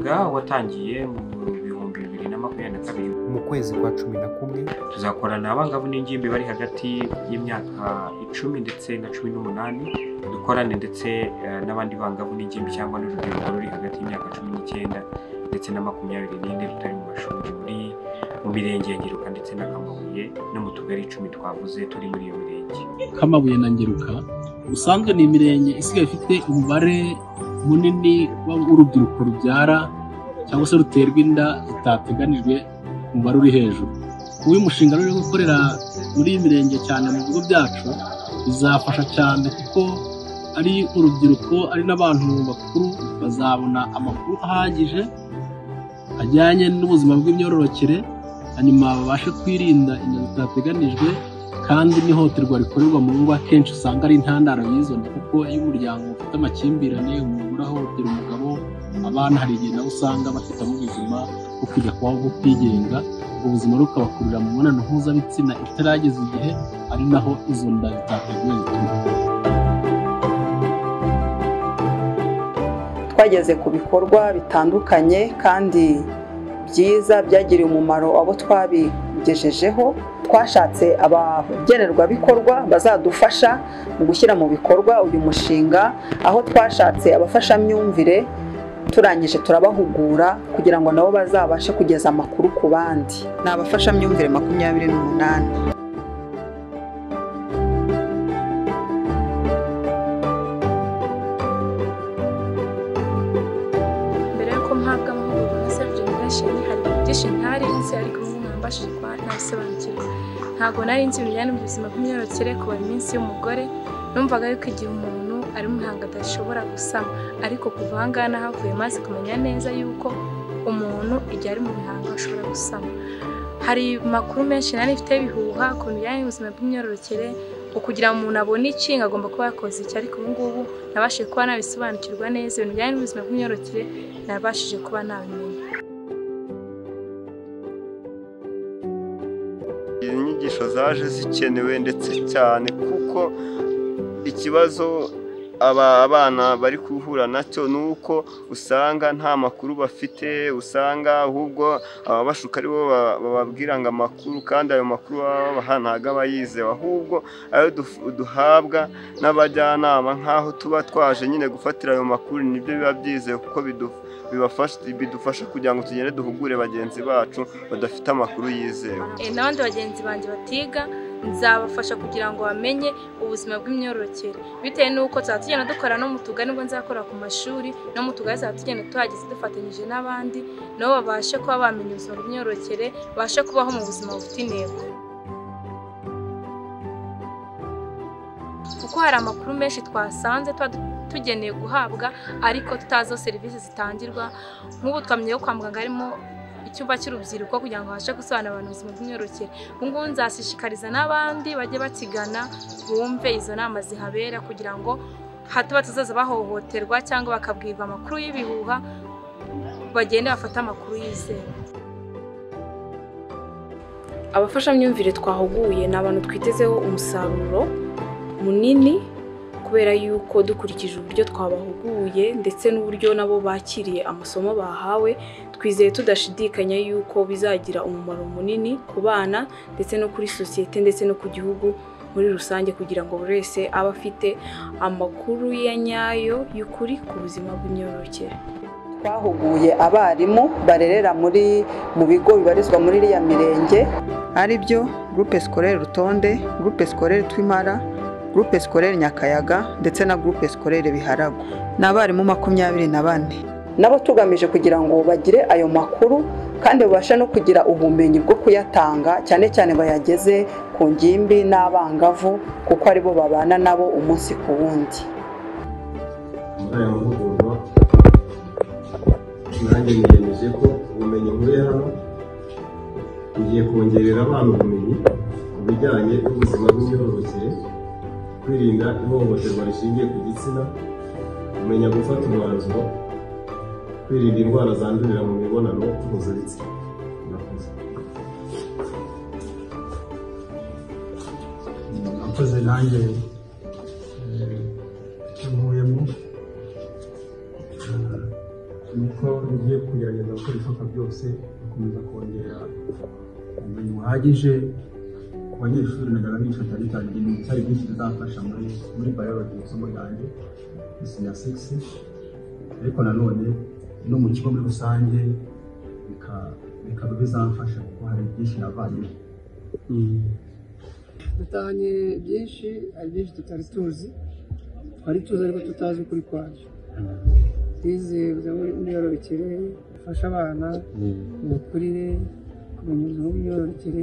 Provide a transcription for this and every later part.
Umushinga watangiye mu 2022 mu kwezi kwa 11. Tuzakorana abangavu n'ingimbi bari hagati y'imyaka 10 ndetse na 18, dukorane ndetse n'abandi bangavu n'ingimbi cyangwa n'urubyiruko ruri hagati y'imyaka 19 ndetse na 24 rutari mu mashuri muri mu mirenge ya Ngeruka ndetse na Kamabuye no mu tugari 10 twavuze turi muri iyo mirenge. Kamabuye na Ngeruka ubusanzwe ni imirenge isigaye ifite umubare munini w'urubyiruko rubyara cyangwa se ruterwa inda zitateganijwe ku mubare uri hejuru. Uyu mushinga rero uri gukorera muri iyi mirenge cyane mu bigo byacu bizafasha cyane, kuko ari urubyiruko ari n'abantu bakuru bazabona amakuru ahagije ajyanye n'ubuzima bw'imyororokere, hanyuma babashe kwirinda inda zitateganijwe. Kandi n'ihohoterwa rikorerwa mu ngo akenshi usanga ari intandaro y'izo nda, kuko iyo umuryango ufite amakimbirane, umugore ahohotera umugabo, abana hari igihe nabo usanga bafitemo ubuzima bwo kujya kubaho bwo kwigenga, ubuzima rukabakurira mu mibonano mpuzabitsina itarageza igihe, ari naho izo nda zitateguwe zituruka. Twageze ku bikorwa bitandukanye kandi byiza byagiriye umumaro abo twabigejejeho. Twashatse abagenerwabikorwa bazadufasha mu gushyira mu bikorwa uyu mushinga, aho twashatse abafashamyumvire, turangije turabahugura kugira ngo nabo bazabashe kugeza amakuru ku bandi. Ni abafashamyumvire 28. Mbere yuko mpabwa amahugurwa na Save Generation hari byinshi ntari nzi, ariko ubu mwambashije kuba nabisobanukirwa. Ntabwo nari nzi ibijyanye n'ubuzima bw'imyororokere kubara iminsi y'umugore, numvaga yuko igihe umuntu ari mu mihango adashobora gusama, ariko kuva aha ngaha nahavuye maze kumenya neza yuko umuntu igihe ari mu mihango ashobora gusama. Hari amakuru menshi nari mfite ibihuha ku bijyanye n'ubuzima bw'imyororokere, kugira ngo umuntu abone ikinga agomba kuba yakoze iki, ariko ubu ngubu nabashije kuba nabisobanukirwa neza ibintu bijyanye n'ubuzima bw'imyororokere, nabashije kuba nabimenya. Inyigisho zaje zikenewe ndetse cyane, kuko ikibazo abana bari guhura nacyo nuko usanga nta makuru bafite, usanga ahubwo ababashuka aribo bababwira ngo amakuru, kandi ayo makuru babaha ntago aba yizewe, ahubwo ayo duhabwa n'abajyanama nk'aho tuba twaje nyine gufatira ayo makuru nibyo biba byizewe, kuko bidufasha kugira ngo tugende duhugure bagenzi bacu badafite amakuru yizewe. N'abandi bagenzi banjye batiga nzabafasha kugira ngo bamenye ubuzima bw'imyororokere, bitewe n'uko tuzaba tugenda dukora no mu tugari, nubwo nzakora ku mashuri no mu tugari tuzaba tugenda tuhageze dufatanyije n'abandi, nabo babashe kuba bamenya ubuzima bw'imyororokere, babashe kubaho mu buzima bufite intego. Kuko hari amakuru menshi twasanze tuba tugeneye guhabwa ariko tutazi aho serivisi zitangirwa. Nk'ubu twamenye ko kwa muganga harimo icyumba cy'urubyiruko kugira ngo babashe gusobanurira abantu ubuzima bw'imyororokere. Ubu ngubu nzashishikariza n'abandi bajye bakigana bumve izo nama zihabera, kugira ngo hato batazaza bahohoterwa cyangwa bakabwirwa amakuru y'ibihuha, bagende bafate amakuru yizewe. Abafashamyumvire twahuguye ni abantu twitezeho umusaruro munini, kubera yuko dukurikije uburyo twabahuguye ndetse n'uburyo nabo bakiriye amasomo bahawe, twizeye tudashidikanya yuko bizagira umumaro munini ku bana ndetse no kuri sosiyete ndetse no ku gihugu muri rusange, kugira ngo buri wese abe afite amakuru ya nyayo y'ukuri ku buzima bw'imyororokere. Twahuguye abarimu barerera mu bigo bibarizwa muri iriya mirenge, ari byo Groupe Scolaire Rutonde, Groupe Scolaire Twimara, Groupe Scolaire Nyakayaga ndetse na Groupe Scolaire Biharagu. Ni abarimu 24 nabo tugamije kugira ngo bagire ayo makuru kandi babashe no kugira ubumenyi bwo kuyatanga, cyane cyane bayageze ku ngimbi n'abangavu, kuko aribo babana nabo umunsi ku wundi. Muri aya mahugurwa nanjye niyemeje ko ubumenyi nkuye hano ngiye kongerera abana ubumenyi ku bijyanye n'ubuzima bw'imyororokere, kwirinda ihohoterwa rishingiye ku gitsina, kumenya gufata umwanzuro, kwirinda indwara zandurira mu mibonano mpuzabitsina. Murakoze. Murakoze. Nanjye icyo nkuyemo nuko ngiye kugerageza gukora ibishoboka byose gukomeza kongera ubumenyi buhagije ku banyeshuri najyaga nigisha, cyane cyane ibintu byari byinshi bizamfasha muri biology, isomo ryanjye ni senior six, ariko nanone no mu kigo muri rusange bikaba bizamfasha kuko hari byinshi navanyemo. Dutahanye byinshi, hari byinshi tutari tuzi, twari tuzi ariko tutazi ukuri kwabyo. Twize imyororokere, bifasha abana mu mikurire, kumenya ubuzima bw'imyororokere,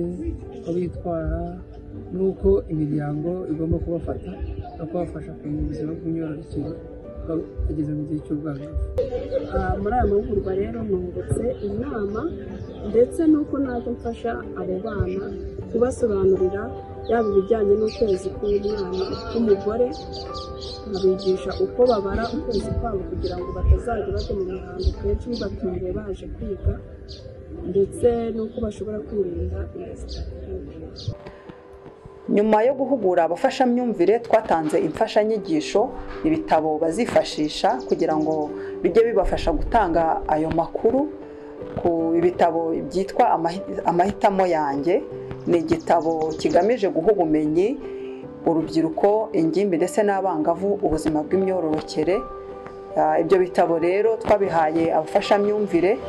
uko bitwara n'uko imiryango igomba kubafata no kubafasha kumenya ubuzima bw'imyororokere bageze mu gihe cy'ubwangavu. Muri aya mahugurwa rero nungutse inama ndetse n'uko najya mfasha abo bana kubasobanurira yaba ibijyanye n'ukwezi k'umwana k'umugore, nkabigisha uko babara ukwezi kwabo kugira ngo batazajya bajya mu mihango kenshi bibatunguye baje kwiga, ndetse n'uko bashobora kwirinda inda zitateguwe. Nyuma yo guhugura abafashamyumvire, twatanze imfashanyigisho, ibitabo bazifashisha kugira ngo bijye bibafasha gutanga ayo makuru. Ku ibitabo byitwa Amahitamo Yanjye, ni igitabo kigamije guha ubumenyi urubyiruko, ingimbi ndetse n'abangavu ubuzima bw'imyororokere. Ibyo bitabo rero twabihaye abafashamyumvire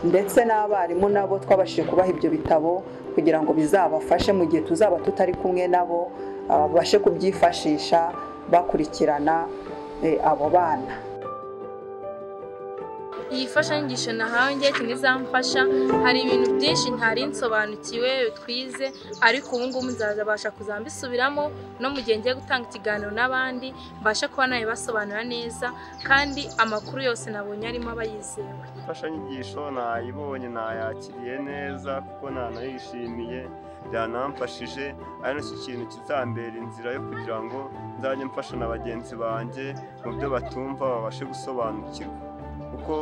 ndetse n'abarimu nabo twabashije kubaha ibyo bitabo kugira ngo bizabafashe mu gihe tuzaba tutari kumwe nabo, babashe kubyifashisha bakurikirana abo bana. Iyi mfashanyigisho nahawe ngiye kimwe izamfasha, hari ibintu byinshi ntari nsobanukiwe twize, ariko ubu ngubu nzabasha kuzambisubiramo no mu gihe ngiye gutanga ikiganiro n'abandi mbasha kuba nabibasobanura neza, kandi amakuru yose nabonye arimo aba yizewe. Imfashanyigisho nayibonye, nayakiriye neza kuko nanayishimiye, byanamfashije, ari nacyo kintu kizambera inzira yo kugira ngo nzajye mfasha na bagenzi banjye mu byo batumva babashe gusobanukirwa, kuko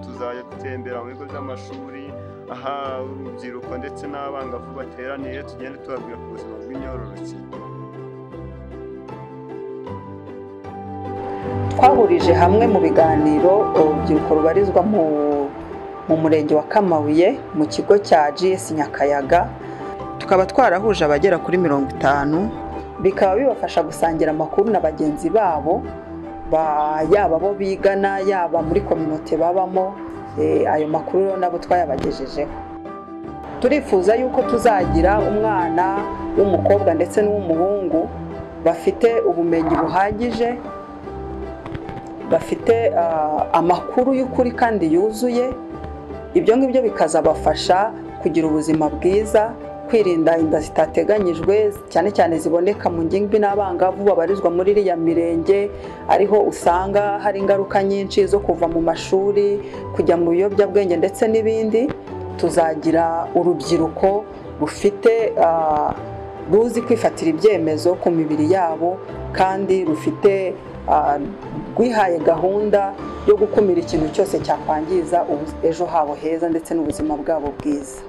tuzajya dutembera mu bigo by'amashuri aha urubyiruko ndetse n'abangavu bateraniye, tugende tubabwira ku buzima bw'imyororokere. Twahurije hamwe mu biganiro urubyiruko rubarizwa mu murenge wa Kamabuye mu kigo cya GS Nyakayaga, tukaba twarahuje abagera kuri 50, bikaba bibafasha gusangira amakuru na bagenzi babo, yaba bo bigana, yaba muri kominote babamo. Ayo makuru nabo twayabagejejeho. Turifuza yuko tuzagira umwana w'umukobwa ndetse n'uw'umuhungu bafite ubumenyi buhagije, bafite amakuru y'ukuri kandi yuzuye. Ibyo ngibyo bikazabafasha kugira ubuzima bwiza, kwirinda inda zitateganyijwe cyane cyane ziboneka mu ngimbi n'abangavu babarizwa muri iriya mirenge, ariho usanga hari ingaruka nyinshi zo kuva mu mashuri, kujya mu biyobyabwenge ndetse n'ibindi. Tuzagira urubyiruko rufite ruzi kwifatira ibyemezo ku mibiri yabo, kandi rufite rwihaye gahunda yo gukumira ikintu cyose cyakwangiza ejo habo heza ndetse n'ubuzima bwabo bwiza.